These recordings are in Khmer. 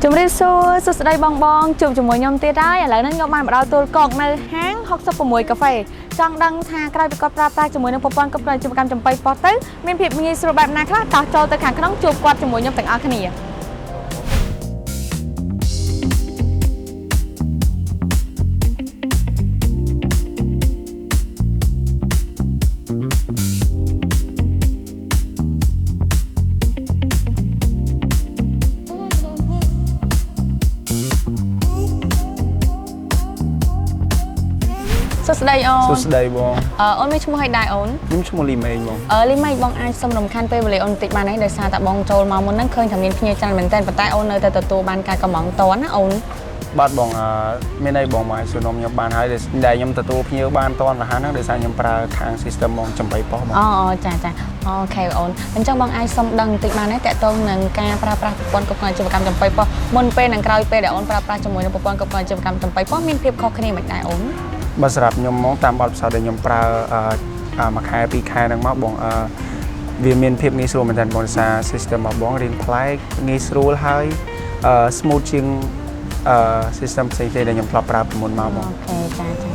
ជំរាបសួរសួស្តីបងបងជួបជាមួយខ្ញុំទៀតហើយឥឡូវនេះខ្ញុំបានមកដល់ទួលគោកនៅហាង66កាហ្វេចង់ដឹងថាក្រោយពីគាត់ប្រើប្រាស់ជាមួយនឹងប្រព័ន្ធគ្រប់គ្រងអាជីវកម្មចំប៉ីប៉ុស្តិ៍ទៅមានភាពងាយស្រួលបែបណាខ្លះតោះចូលទៅខាងក្នុងជួបគាត់ជាមួយខ្ញុំទាំងអស់គ្នាសួស្តីអូន សួស្តីបង អឺអូនមានឈ្មោះឲ្យដែរអូន ខ្ញុំឈ្មោះលីមេងបង អឺលីម៉េចបងអាចសុំរំខានពេលវេលាអូនបន្តិចបានទេដោយសារតែបងចូលមកមុនហ្នឹងឃើញថាមានភ្ញៀវច្រើនមែនទែនប៉ុន្តែអូននៅតែទទួលបានការកម្មង់តន់ណាអូន បាទបងអឺមានអីបងមកឲ្យសួរនាំខ្ញុំបានហើយដែលខ្ញុំទទួលភ្ញៀវបានតាន់រហ័សហ្នឹងដោយសារខ្ញុំប្រើខាង system បងចំបីប៉ុស្តិ៍បង អូអូចាចា OK អូនអញ្ចឹងបងអាចសុំដឹងបន្តិចបានទេតកតងនឹងការប្រើប្រាស់ប្រព័ន្ធគ្រប់គ្រងអាជីវកម្មចំប៉ីប៉ុស្តិ៍មុនពេលនិងក្រោយពេលដែលអូនប្រើប្រាស់ជាមួយនឹងប្រព័ន្ធគ្រប់គ្រងអាជីវកម្មចំប៉ីប៉ុស្តិ៍មានភាពខុសគ្នាមិនដែរអូន បើសម្រាប់ខ្ញុំហ្មងតាមបទពិសោធន៍ដែលខ្ញុំប្រើអឺអឺមួយខែពីរខែហ្នឹងមកបងអឺវាមានភាពងាយស្រួលមែនទែនបងដោយសារ system របស់បងរៀងប្លែកងាយស្រួលហើយអឺ smooth ជាងអឺ system ផ្សេងៗដែលខ្ញុំធ្លាប់ប្រើពីមុនមកបង OK ចាចា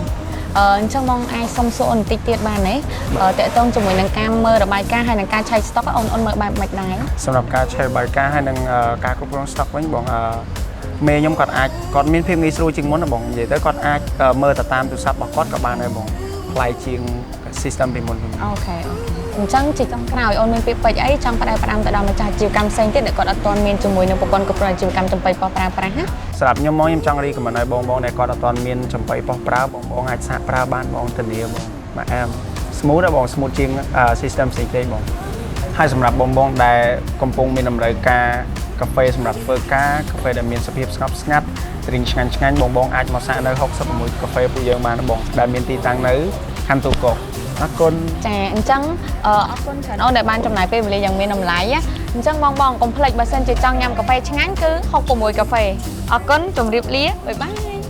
អឺអញ្ចឹងបងអាចសុំសួរអូនបន្តិចទៀតបានទេអឺតកតងជាមួយនឹងការមើលរបាយការណ៍ហើយនិងការឆែក stock អូនអូនមើលបែបម៉េចដែរ សម្រាប់ការឆែកបាយការហើយនិងអឺការគ្រប់គ្រង stock វិញបងអឺមេខ្ញុំគាត់អាចគាត់មានភាពងាយស្រួលជាងមុនណាបងនិយាយទៅគាត់អាចអឺមើលទៅតាមទូរស័ព្ទរបស់គាត់ក៏បានដែរបងប្លែកជាង system ពីមុនវិញ OK OK អញ្ចឹងជាចុងក្រោយអូនមានពាក្យពេចន៍អីចង់ផ្ដែផ្ដាំទៅដល់ម្ចាស់អាជីវកម្មផ្សេងទៀតដែលគាត់អត់ទាន់មានជាមួយនឹងប្រព័ន្ធគ្រប់គ្រងអាជីវកម្មចំប៉ីប៉ុស្តិ៍ប្រើប្រាស់ណា សម្រាប់ខ្ញុំមកខ្ញុំចង់ recommend ឲ្យបងបងដែលគាត់អត់ទាន់មានចំប៉ីប៉ុស្តិ៍ប្រើបងបងអាចសាកប្រើបានបងធានាបងបាទអែម smooth ណាបង smooth ជាងអឺ system ផ្សេងៗបងហើយសម្រាប់បងបងដែលកំពុងមានតម្រូវការកាហ្វេសម្រាប់ធ្វើការកាហ្វេដែលមានសភាពស្ងប់ស្ងាត់រីងឆ្ងាញ់ឆ្ងាញ់បងបងអាចមកសាកនៅ66កាហ្វេពួកយើងបានណាបងដែលមានទីតាំងនៅខណ្ឌទូកកអរគុណ ចាអញ្ចឹងអឺអរគុណច្រើនអូនដែលបានចំណាយពេលវេលាយ៉ាងមានតម្លៃណាអញ្ចឹងបងបងកុំភ្លេចបើសិនជាចង់ញ៉ាំកាហ្វេឆ្ងាញ់គឺ66កាហ្វេអរគុណជម្រាបលា bye bye.